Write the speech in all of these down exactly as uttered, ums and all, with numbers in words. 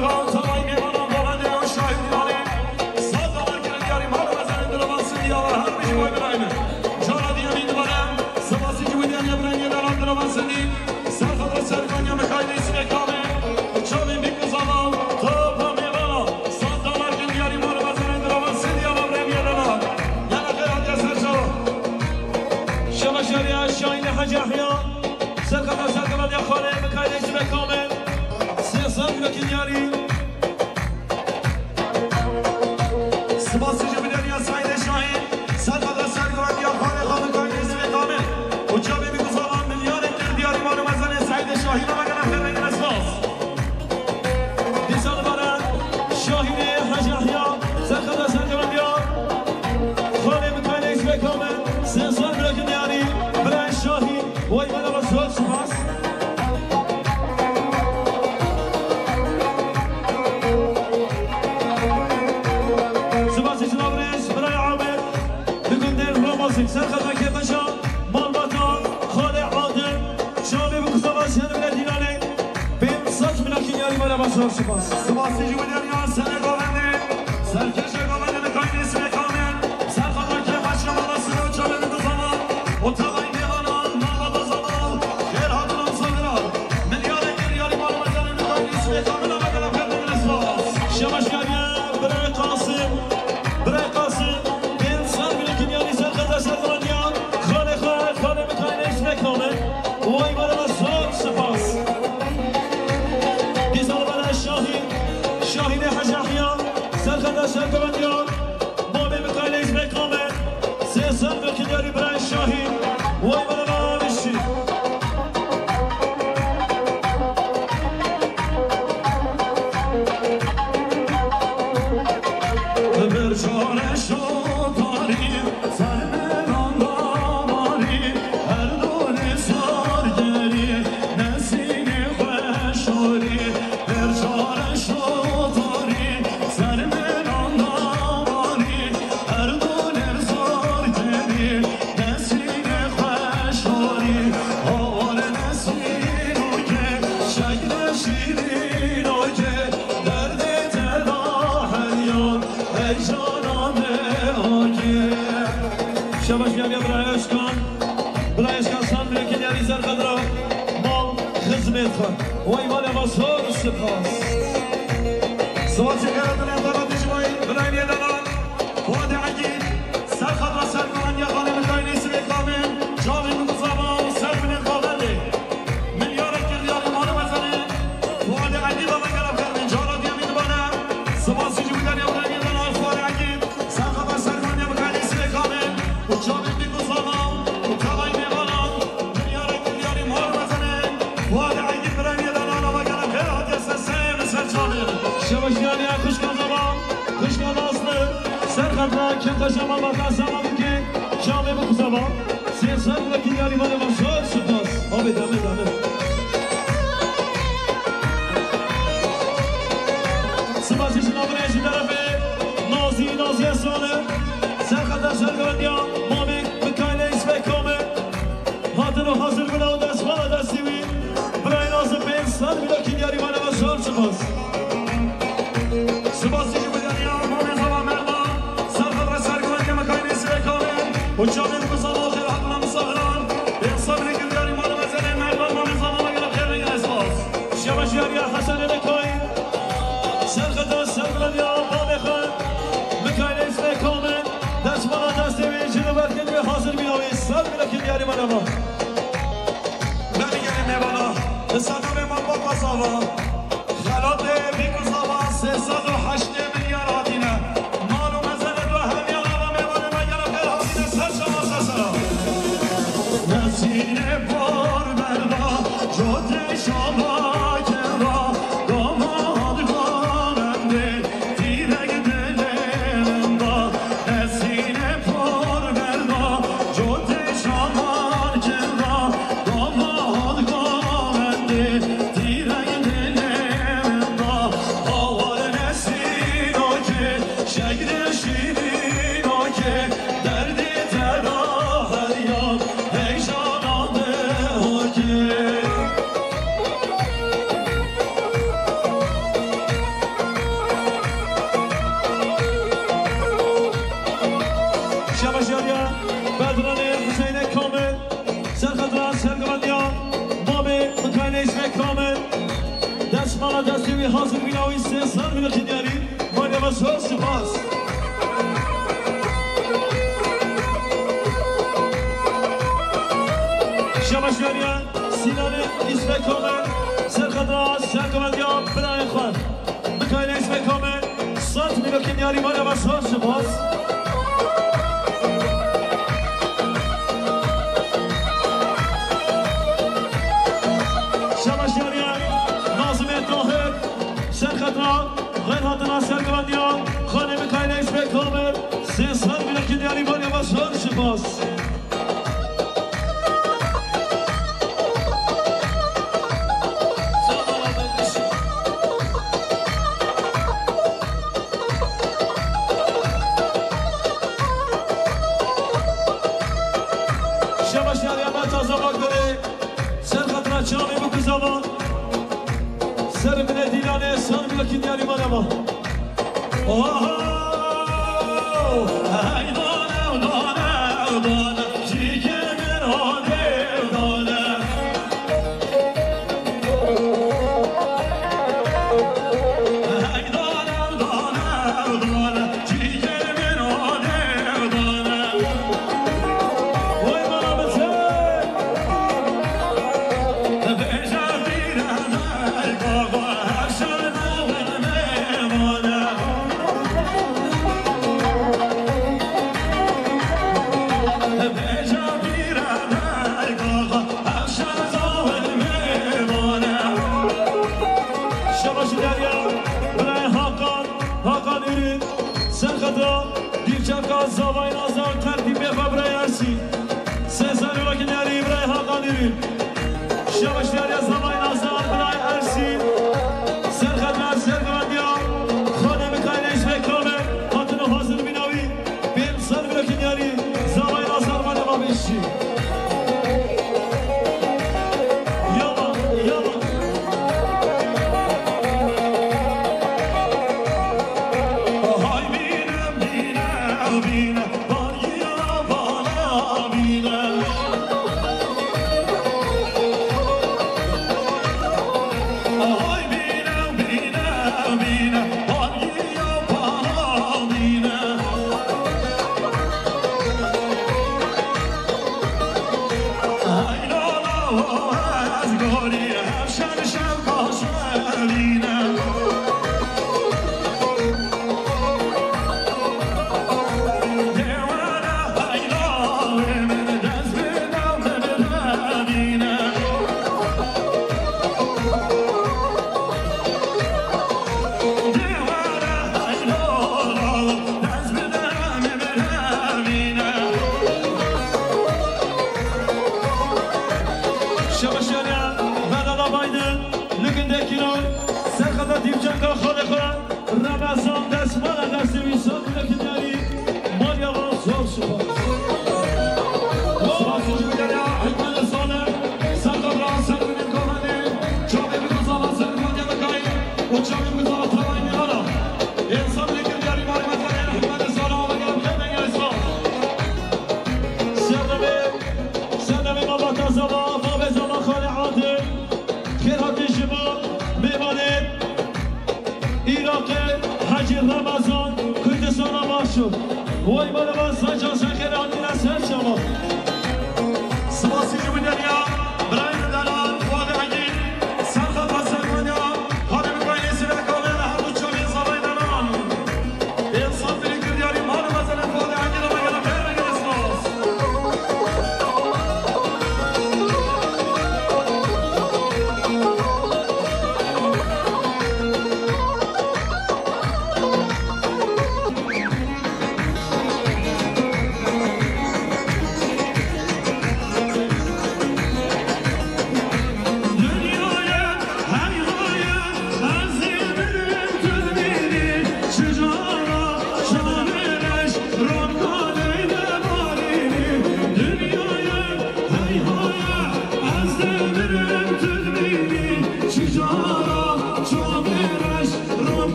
Tavayî mêvanan, govendê û şahî dîwanê. Sed dolar kirin diyarî mal û mezenên dilovansî diyawa her bijî boy birayne. Cara diyemîn dibare, sipasî ji wî diyarî birayne danan dilovansî dî. Ser xetra serkaniya Mikaîlê Sibê Kamê. Çavên bîk û zava, tapa mêvana. Sed dolar kirin diyarî mal û mezenên dilovansî diyawa birayne danan. Gele xêr hatiye ser çava. Şemeşeriya Şahînê Hecî Ehya. Ser xetra serkaniya xalê Mikaîlê Sibê Kamê. Sê sed kîloyî diyarî. Sipasî ji bideniya Seîdê Şahîn, ser xetra sergovendiya xalê xwe Mikaîlê Sibê Kamê û çavê bîk û zava milyarek kir diyarî mal û mezenê Seîdê Şahîn, û me gele xêr, me gele spas. Dîsa dibare Şahînê Hecî Ehya, ser xetra sergovendiya xalê Mikaîlê Sibê Kamê, sê sed kîloyî diyarî, birayê Şahîn. Way bana bas, zor spas. Spas için avrêj, birayê Amir, li gundên Ramazî, ser xetra kêfeşa, malbata, xalê Adil, çavê bîk û zava ser bile dîlanê, pênc sed kîloyî diyarî bana bas, zor spas. Spas için wî diyarî, ser govendê, serkêşa govendê Mikaîlê Sibê Kamê, ser xetra kêfeşa, mala Sibê û çavê bîk û zava, û tavayî Xêr hatin, milyarek diyarî mal û mezenên Mikaîlê Sibê Kamê, û me gele xêr, me gele spas. Şemeşeriya birayê Qasim, birayê Qasim, pênc sed kîloyî diyarî ser xetra sergovendiya xalê xwe, xalê Mikaîlê Sibê Kamê. Way bana zor spas. Dîsa dibare Şahîn, Şahînê Hecî Ehya, ser xetra sergovendiya Mamê Mikaîlê Sibê Kamê, sê sed kîloyî diyarî birayê Şahîn, way bana bişî. Bi berçavê şotarî, sermêlan damarî, her donê sargerî, nesînê xweşorî. Berçavê şotarî, sermêlan damarî, her donê sargerî, nesînê xweşorî. Hawar nesînokê, şekre şîrînokê, derdê te da her yan, heyecana me akê. Şebaş geliyor buraya Özkan. Bila eşkan san bile kelyari ser kadra mal xizmet xwe. Way male ma zor spas. Sivasê xeyratine dana dijmayî, bila nêdana. Fuadê Egîd, ser kadra sergovendiya xalê Mikaîlê Sibê Kamê, çavê min dizava û ser binê xwe berdê. Milyarek kir diyarî mal û mezenê. Fuadê Egîd, ava gera xêr bin, cara diyemî dibane. Sivasî ji wî derya bila nêdana Fuadê Egîd. Serxeta sergovendiya Mikaîlê Sibê Kamê û çavên bîk û zava û tevayî mêvanan, milyarek milyarî mal û mezenê, Fuadê Egîd birayê de nana ve gele xêr hatiye ser serê min ser çavê min. Şeweşiyaniya xişka zava, xişka nasli, serxeta kêfeşa malbata zava bike, çavê bîk û zava. Sê sed kîloyî diyarî vane ve zor spas. Abi deme deme. Spas ji navê ji derevê Nazî, Nazî Eslanê. Serxeta sergovendiya Mamê Mikaîlê Sibê Kamê. Hatin û hazir bûne û destvala destî wî. Birayê Nazî pênc sed kîloyî diyarî vane ve zor spas. Spas ji wî derya Mamê Zava Merdan. Serxeta sergovendiya Mikaîlê Sibê Kamê. Û çavên ku zava xêr hatine misafiran. Pênc sed kîloyî diyarî mal û mezenê Merdan Mamê Zava ve gele xêr ve gele spas. Şeweşiyariya Hesen Elekayî, serxeta sergovendiya bavê xwe, Mikaîlê Sibê Kamê, destvala destê wî, jin û berkên wî hazir bîne wî, sed kîloyî diyarî vane ve. Belê gelê mêvana, li ser navê malbata zava, xelatê bîk û zava sê sed û heştê milyar hatine. Mal û mezenê tu hemiya ava mêvanê me gele xêr hatine ser çava ser sera. Nesînê por berda, cotê şama kera, damad govendê, tîrek dilê min da. Nesînê por berda, cotê şama kera, damad govendê, tîrek dilê min da. Hawar nesîn Mala destê wî hazir bîna wî sê sed mînakî diyarî. Maliya me zor spas. Şabaş diyariya Sînanê Îsmekome, serxedra sergovendiya birayê xwe. Mikaîlê Îsmekome, sed mînakî diyarî. Maliya me zor spas. Şabaş diyariya Nazimê Tahir, serxedra xêr hatina sergovendiya xanê Mikaîlê Îsmekome, sê sed mînakî diyarî. Maliya me zor spas. Şabaş diyariya me taze bak gurê. Serxedra çavê bû ku zaman. Ser bile dîlanê san bilekî diyarî mane ma. Oho! Hey dane, dane, dane, çîkê min hane dane. Hey dane, dane, dane, çîkê min hane dane. Oy bana bize. Şabaş diyariya birayê Hakan, Hakan Ürün, serxedra dîvçaka zavayê Nazar tertîbê xwe birayê Ersî. Sê sed mînakî diyarî birayê Hakan Ürün. Şabaş diyariya zavayê Nazar birayê Ersî. Serxedra sergovendiya xanê Mikaîlê Îsmekome hatine hazir bîna wî. Pênc sed mînakî diyarî zavayê Nazar mane ma beşî. Yala, yala. Hay bîne, bîne, bîne. Şabaş diyariya Bedala Baydın, li gundê Kîran, serxeta dîvçeka xalê xwe, Remezan destmala destê wî sed mînakî diyarî, maliya wan zor spas. Spasî ji Mîderiya Hikmet Salim, serxedra ser binên Komenê, çavê bi gozava ser Madiya Mikaîl û çavê bi gozava Tavayê Mînana. Ê sed mînakî diyarî, maliya me zor Hikmet Salim, maliya me zor spas. Serdemê, serdemê malbata zava, bavê zava xalê Adil. Xêr hatî ji bo mêvanê Iraqê Hecî Remezan, Kurdistana Başûr. Way mala me zor spas, xêr hatine ser çava. Spasî ji Mîderiya, birayê delal, Fuadê Egîn, serxeta sergovendiya xanê Mikaîlê Îsmekome, her du çavê zavayê delal.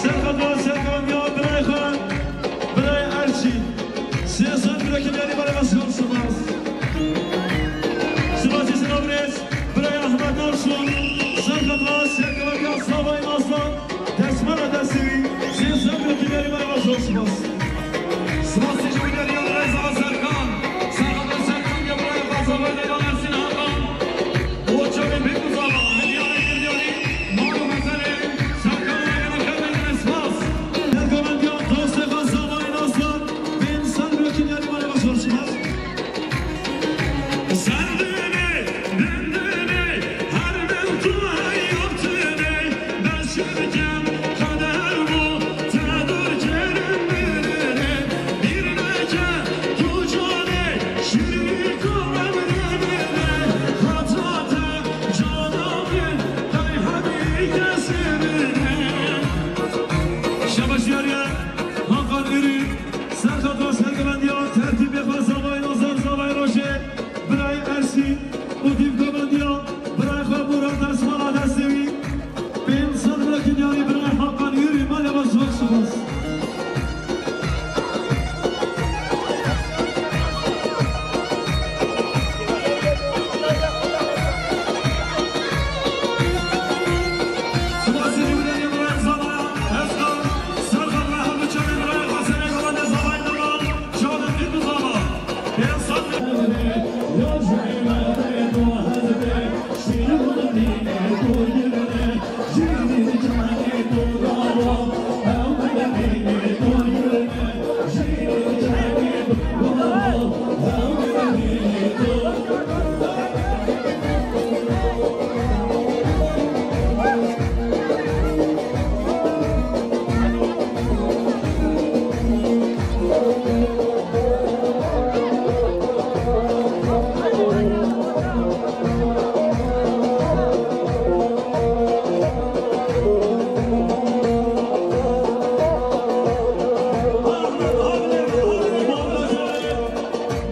Serqet Rast, serqet ya birayê xwe, birayê Erçî. Sê sed gulekî diyarî, belê me zor spas. Spasî jina birêz, birayê Ehmed Ersoy. Serqet Rast, serqet ya Zavayê Naslan. Destmala destê wî, sê sed gulekî diyarî, belê me zor spas. Spasî ji wî diyarî ya birayê Zava Serkan. Serqet Rast, serqet ya birayê xwe Zavayê Leyla Ersin Hakan. Şabaş diyarî, Hakan Ürün, Serqet Rast, serqet ya tertîbê xwe Zavayê Nazar, Zavayê Rojê, birayê Ersî, û dîv govendiya birayê xwe Murat, destmala destê wî. Pênc sed gulekî diyarî birayê Hakan Ürün, belê me zor spas.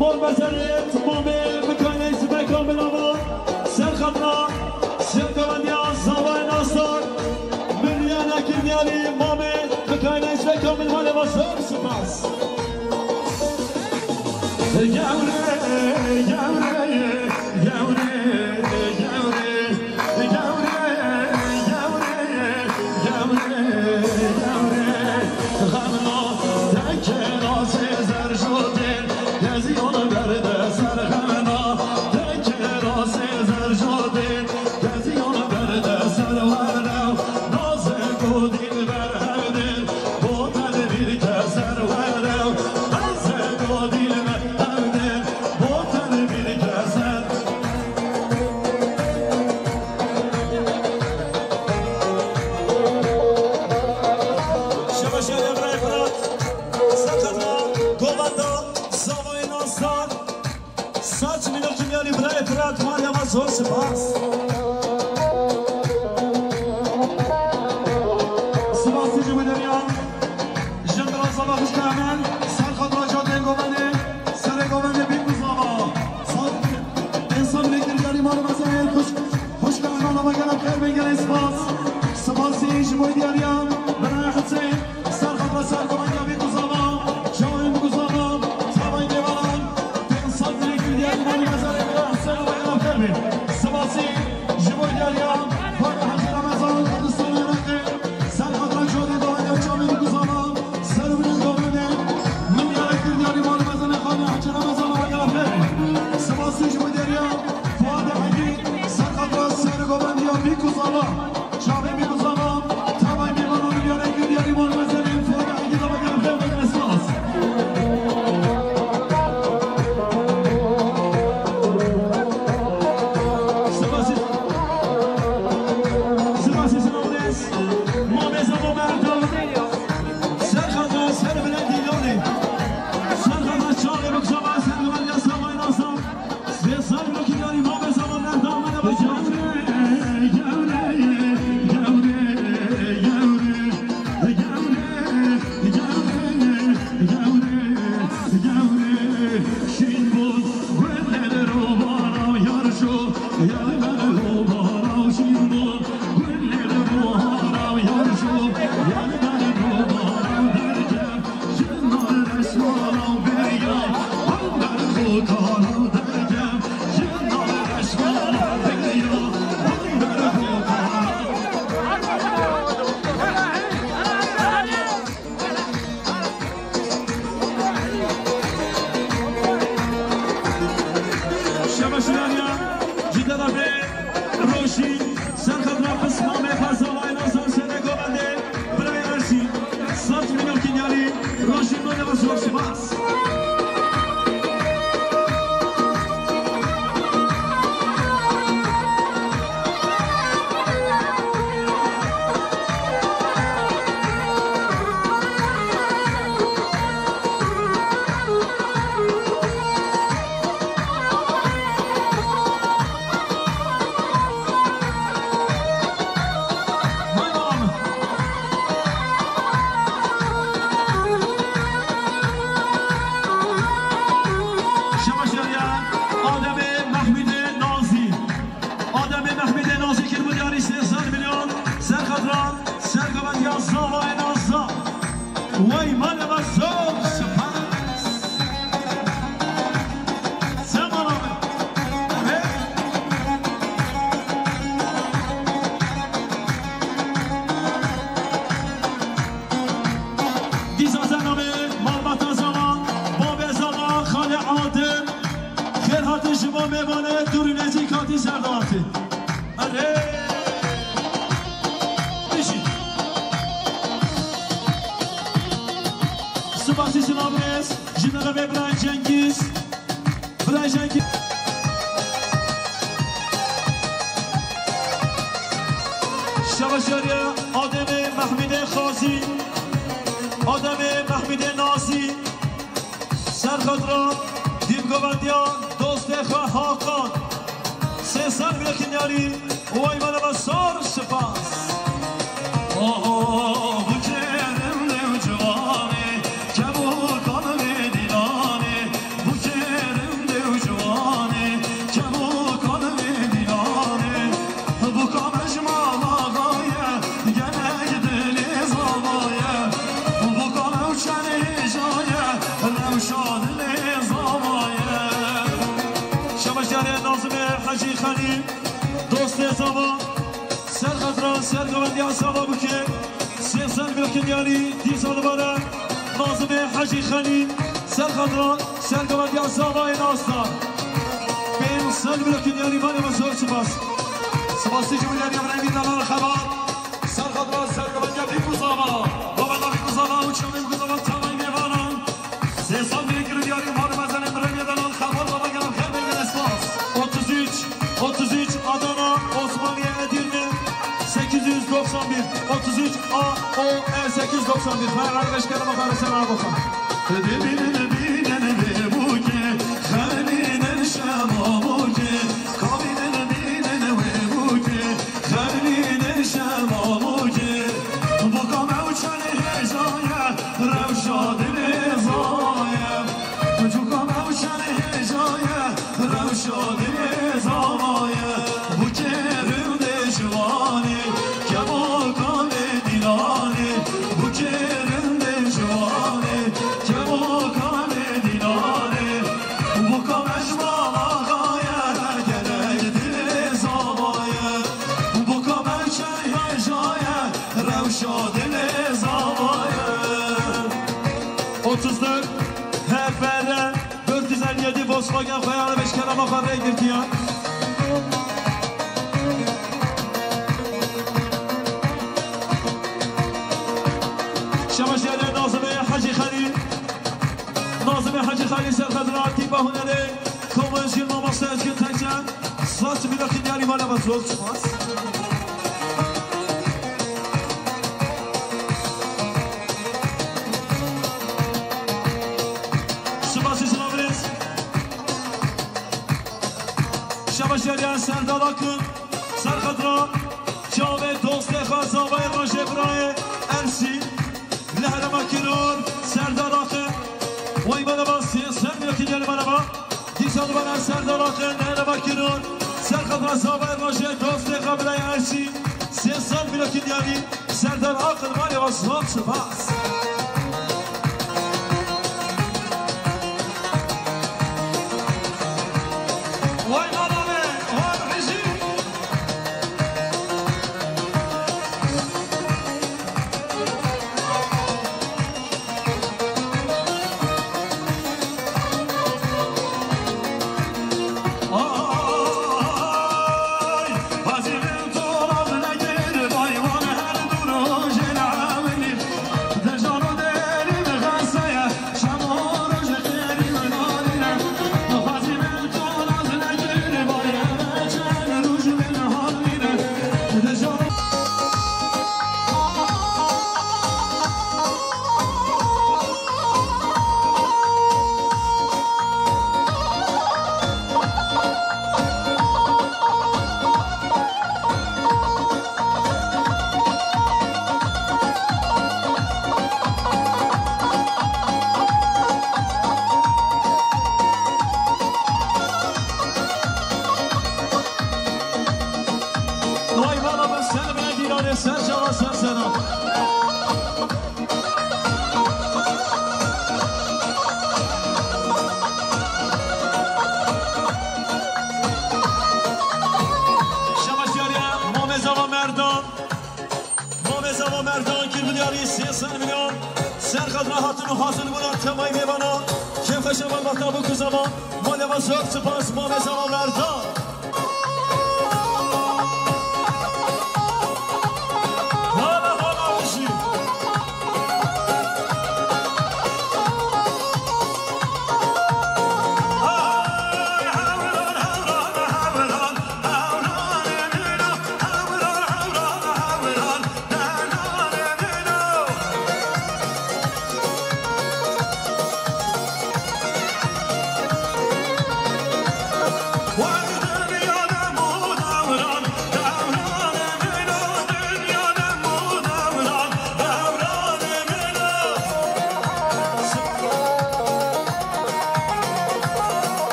Mol mezelêt, mamê, bikaynê sibeka min ava, ser xatira, ser kavendiya, zavayê nasar, min ya nekir diyarî, mamê, bikaynê sibeka min, malê va zor spas. Gewre, gewre, gewre, gewre. Gewre, gewre, gewre, gewre. Xemno tekera sê zerjotên, geziyon berde ser xemno tekera sê zerjotên, geziyon berde ser werde. Nazek û dilber hevdin, bo tenê bir keser werde. Nazek û dilber hevdin, bo tenê bir keser. Şebeşe Emre Fırat, Sakatma, Govenda, Zavayê Nasar, saç milyon kimyali Emre Fırat, Meryem'e zor spas. Spas Tijî Wideriyan. Jin bi razava xwişka hemen, ser xatira cadên govendê, serê govendê bîn bi zava. Sal, insan bilektir gelî mal mezelê xwişk, xwişka hemen ama gelek xêr bên gelê spas. Spasî ji bo diyariya, birayê Husên, ser xatira ser govendê bîn bi zava, çawên bi zava, çavên dêvaran, insan bilektir gelî mal mezelê birayê Husên ama gelek xêr bên. Spasî. Zor spas. Şebaşeriya Ademê Mehmûdê Nazî. Ademê Mehmûdê Nazî kir milyarî sê sed milyon. Serxedra sergovendiya zavayê Nazan. Wey mala me zor spas. Semana me. Dîsa zerabê malbata zava, babê zava, xalê Adem. Xêr hatî ji bo mêvanê, dûr û nêzîk hatî ser de hatî. Erê! Bijî. Spasî ji navê ji nerevê birayê Cengîz. Birayê Cengîz. Şebaşeriya Ademê Mehmûdê Xazî. Ademê Mehmûdê Nazî. Serxedra dîvgovendiya dostê xwe Hakan. Sê sed milyon yarî, wey mala me zor spas. Oho, bu kerem dew ciwanê, kebûkan vê dîlanê, bu kerem dew ciwanê, kebûkan vê dîlanê. Buka me ji mala xwe ye, gelek dilê zava ye. Buka me û çend hêja ye, rewşa dilê zava ye. Şebaşerê Nazimê Hecî Xelîl, dostê zava, serxedra sergovendiya zava bike. Sê sed milyon yarî dîsa dibare Nazimê Hecî Xelîl, serxedra sergovendiya zavayê Nazan. Pênc sed milyon yarî mala me zor spas. Spasî ji Milyarya Birayê Delal Xebat. Serxedra sergovendiya Bîkûzava. Baba da Bîkûzava û çavê Bîkûzava tavayî mêvanan. Sê sed milyon yarî mala me zerê Milyarya Delal Xebat. Baba gelen xêr bê, gelek spas. Otuz üç, otuz üç Adana, Osmaniye, Edirne, sekiz yüz doksan bir, otuz üç A O E sekiz yüz doksan bir. Merhaba, hoş geldin, bakarız sen abi. Bibînin bînin vê bûkê, xelînin şema bûkê, kabînin bînin wê bûkê, xelînin şema bûkê. Bûka me û çend hêja ye, rewşa dilê zava ye. Bûka me û çend hêja ye, rewşa dilê zava ye. Bûkê rindê ciwanê, kebûka vê dîlanê. Bûkê rindê ciwanê, kebûka vê dîlanê. Bûka me ji mala xwe ye, gelek dilê zava ye. Bûka me çend hêja ye, rewşa dilê zava ye. Otuz dört H F R dört yüz elli yedi Volkswagen xwe ya beş kerema xwe rê girtiye. Şebaşerê Nazimê Hecî Xelîl. Nazimê Hecî Xelîl serxedra tîpa hunerê Komên Jîl Mamoste Ezgin Tekçe. Spas milyon yarî mala me zor spas. Spasî ji navê Şebaşeriya Serdar Akın, serxedra çavê dostê xwe zavayê rojê birayê Ersî, li herêma Kinor, Serdar Akın, wey merhaba, sê sed milyon yarî merhaba. Dîsa dibare Serdar Akın, li herêma Kinor, serxedra zavayê rojê dostê xwe birayê Ersî, sê sed milyon yarî. Serdar Akın, malê we zor spas. Vay anane, vay Hecî. Sê sed milyon serqet re hatin û hazir bûne temay mêvana. Kêfxweşa malbata bû ku zaman. Malê me zor spas, mamê zaman Merdan. Hala, hala bijî.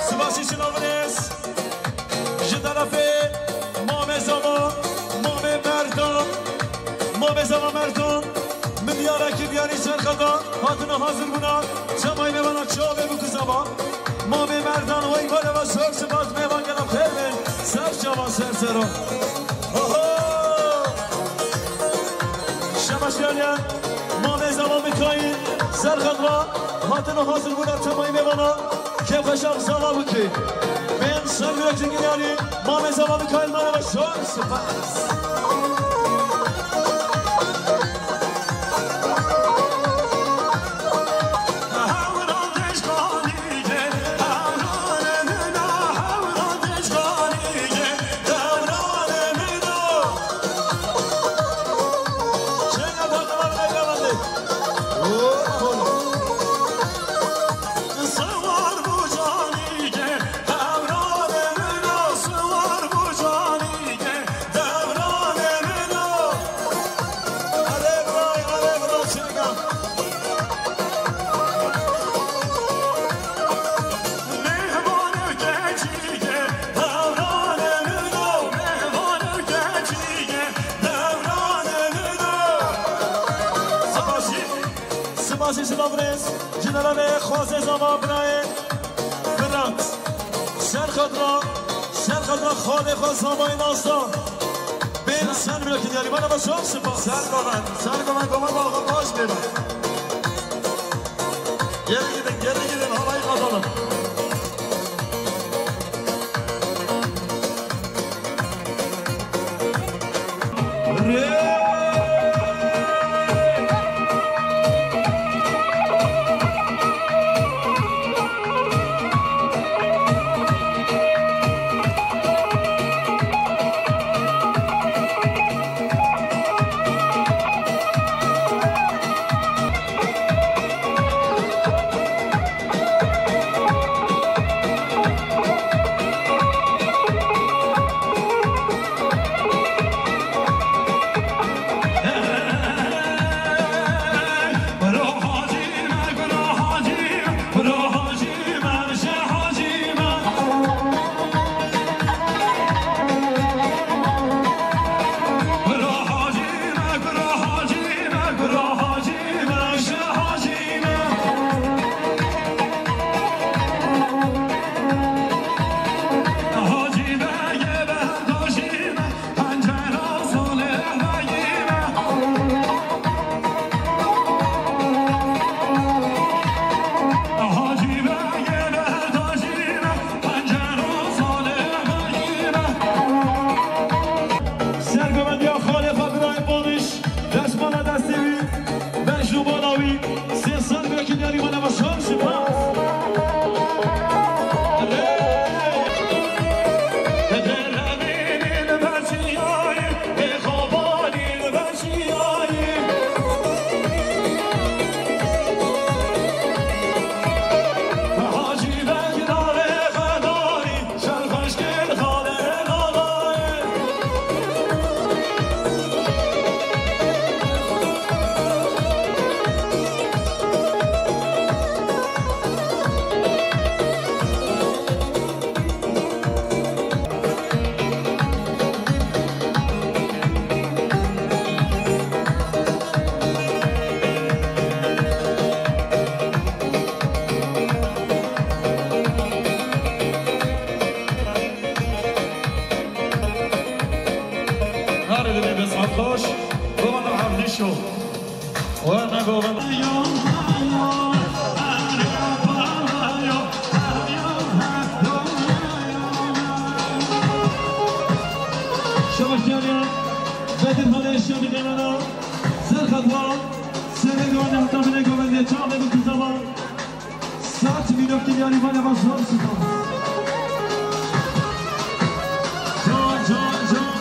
Spasî Şinaviniz. Ji terefê mamê Zama, mamê Merdan, mamê Zama Merdan, milyarek milyarî serqeta hatine hazir bûna. Çemay mêvana çavê bû ku Zama. Mamê Merdan wey male ve zor spas mêvan gela xêr bin. Ser çavan ser sero. Oho! Şemaşyaniye, mamê Zama Mikail, serqet ve hatine hazir bûna çemay mêvana. Kêfxweşa zala bike. Bên ser wê çingînyanî, mamê Zama Mikail mane ve zor spas. Siwar bû canî ke hewranê min o, siwar bû canî ke devranê min o. Erê bray, erê bray, çêka. Mêhvan û keçî ke hewranê min o, mêhvan û keçî ke devranê min o. Spasî. Spasî ji Lavrêz, ji Neralê Xwazê Zama birayê Firat. Serqet ra, serqet ra xalê xwe Zamayê Nazdan. Bên ser milekî diyarî, bana ve çok spas. Ser goven, ser goven, goven, goven, baş bêne. Geri gidin, geri gidin, halayı kazanın. Sergovendiya xalê xwe birayê Baniş, destmala destê wî, berj û bala wî, sê sed wekî diyarî mane ve şan spas. Xweş, govend Evdîşo. We ne govend. Şeveşeriya Bedirxanê Şevî Gelena, Serxedra, Serê Govendê heta binê govendê çaxê bi tuzava. Saet mînokî yarî vane va zor spas. Can, can, can.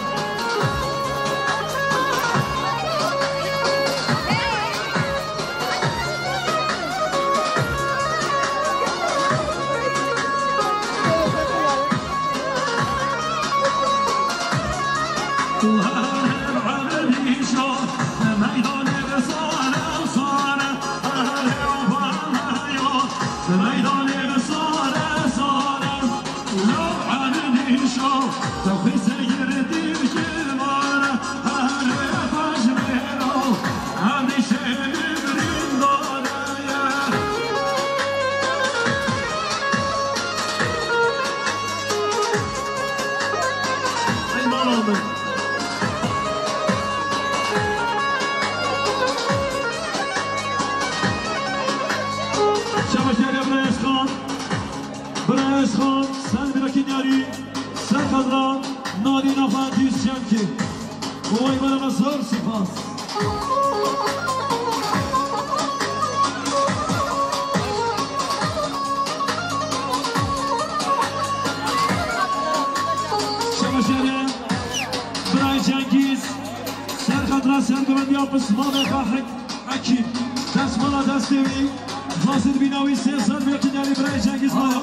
Ey mala min. Şeveşeriya Birayê Özkan. Birayê Özkan, Selmîra Kinyarî, Serxedra, Nadîna Fatî Şemkî. Oy, bana zor spas. Şeveşeriya Birayê Cengiz, Serxedra, Sergovendiya Pismamê Xahik Ekî. Destmala destê wî, Fazil bîna wî sê sal vê Kinyarî Birayê Cengiz mala.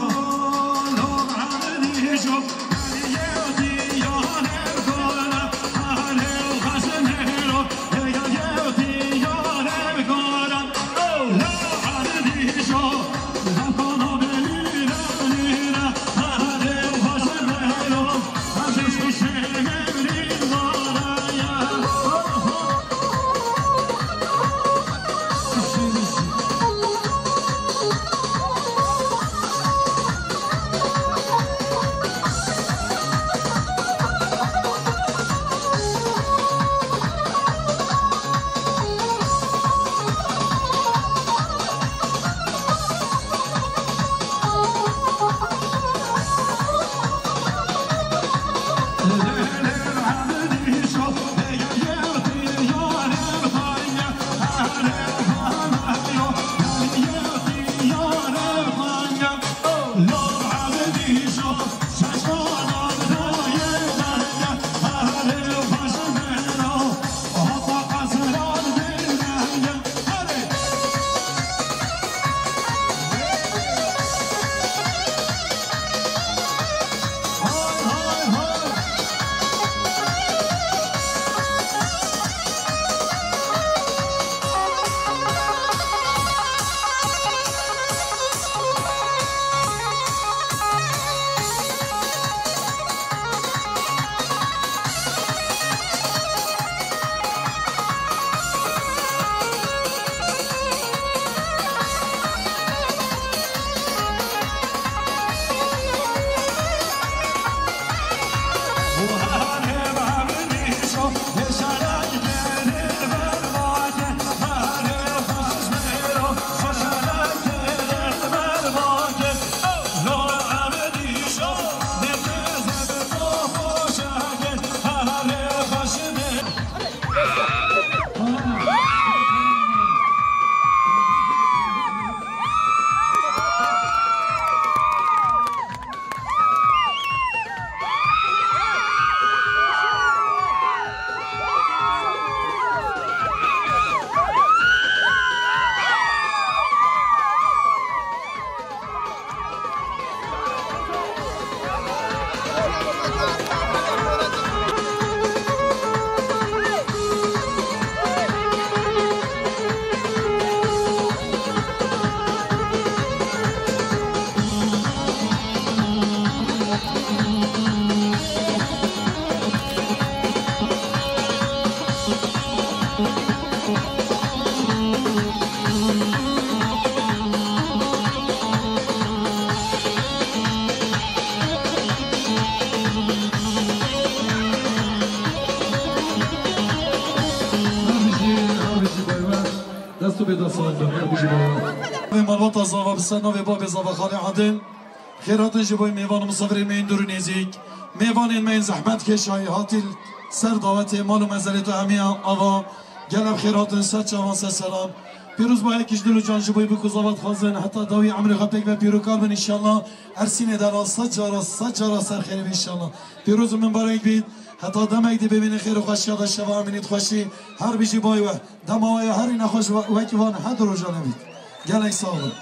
Tu bê dest sağ olun, her bijî bayağı. Ve malbata zava bi ser navê babê zava Xalê Adil. Xêr hatin ji bo mêvan û misafirên me yên dûr û nêzîk. Mêvanên me yên zehmet kêşayî hatî ser dawetê mal û mezelê tu hemiya ava. Gelek xêr hatin ser çavan ser selam. Pîroz ba yek ji dil û can ji bo ku zava dixwazin heta dawî emrê xwe pêk ve pîrokar bin înşallah. Ersînê de ra sed cara, sed cara ser xêrê be înşallah. Pîroz û mibarek bît. Heta demek dî bibînin xêr û xweşiya de şeva emînît xweşî. Her bijî bay we. Dema we ya herî nexweş we-, wekî van her du rojan bît. Gelek sağ olun.